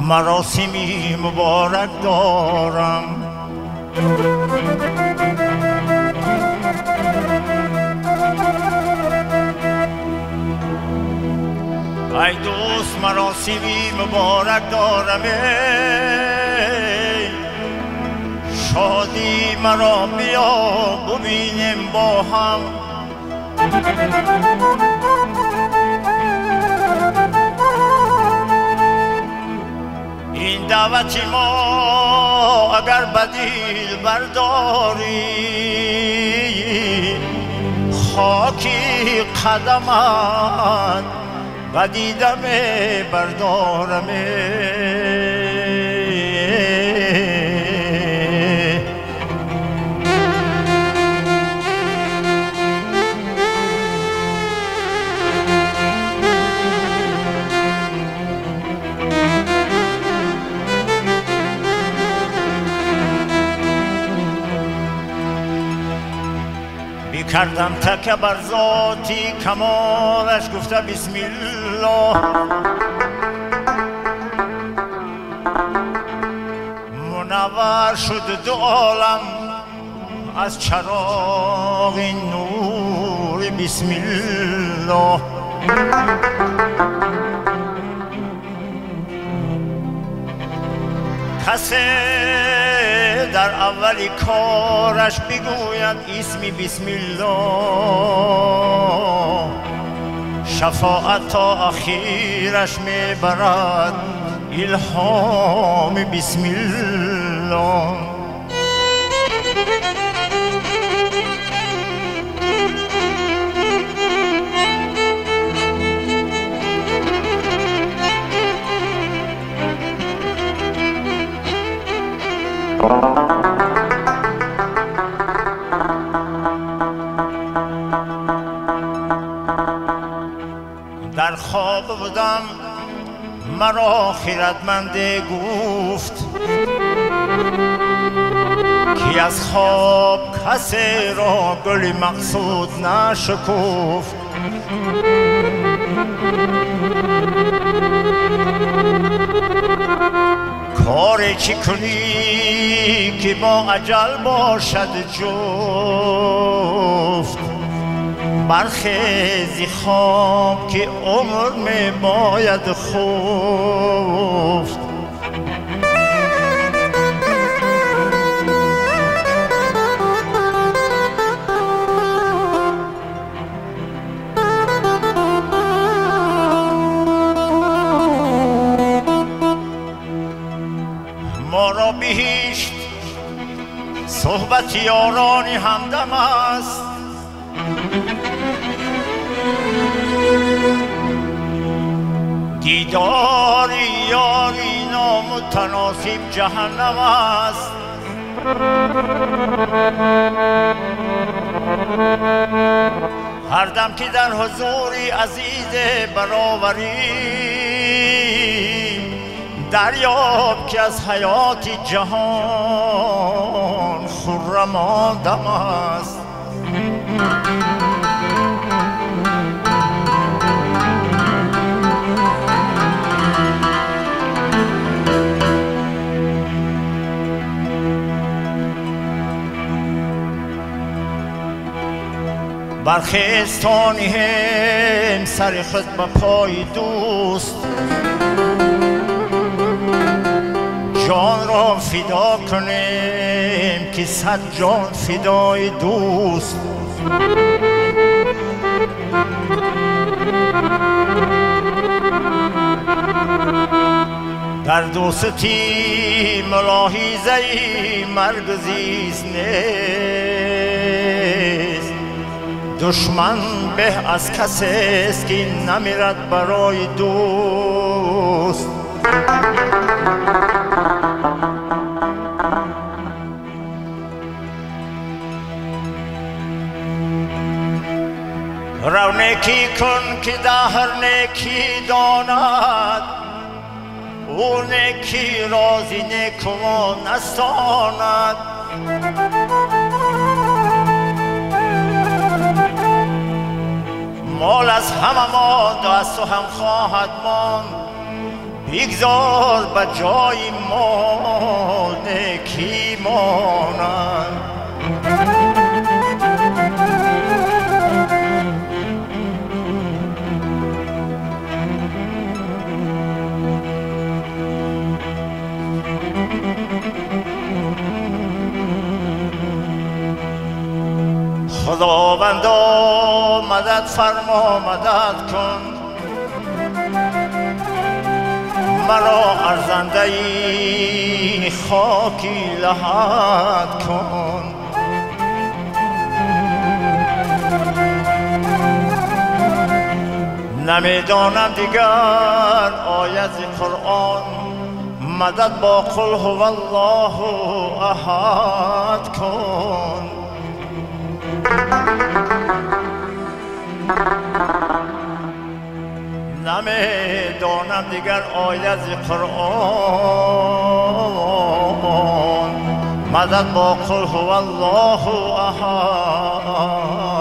مراسمی مبارک دارم. ای دوست مراسمی مبارک دارم، شادی مرا بیا ببینیم با هم. این دعوت ما اگر بدیل برداری، خاکی قدمت و دیدم بردارم. کردم تکه بر ذاتی کمالش گفته بسم الله، منور شد دو عالم از چراغ نور بسم الله. کسی در اولی کارش بگوید اسمی بسم الله، شفاعت تا اخیرش میبرد الهام بسم الله. در خواب بودم مرا خیرتمند گفت که از خواب کسی را گل مقصود نشکفت. کار چی کنی که با اجل باشد جفت، برخیزی خواب که عمر می باید خفت. ما را بهشت صحبت یاران همدم است، دیدار یاری نامتناسب جهنم است. هر دم که در حضور عزیز برآوریم، دریاب که از حیات جهان خرم آدم است. برخیستانیم سر خود به پای دوست، جان را فدا کنیم که صد جان فدای دوست. در دوستی ملاحظه مرگ زیست نیست، دشمن به از کسی است که نمیرد برای دوست. رو نیکی کن که دهر نیکی داند، او نیکی رازی نیکو نستاند. مال از همه ماند و از تو هم خواهد ماند، بگذار به جای ما نیکی ماند. خداوندا مدد فرما مدد کن، مرا ارزنده ای خاکی لحد کن. نمیدانم دیگر آیت قرآن، مدد با قل هو الله احد کن. نمیدانم دیگر آیت قرآن، مدد با قل هو الله احد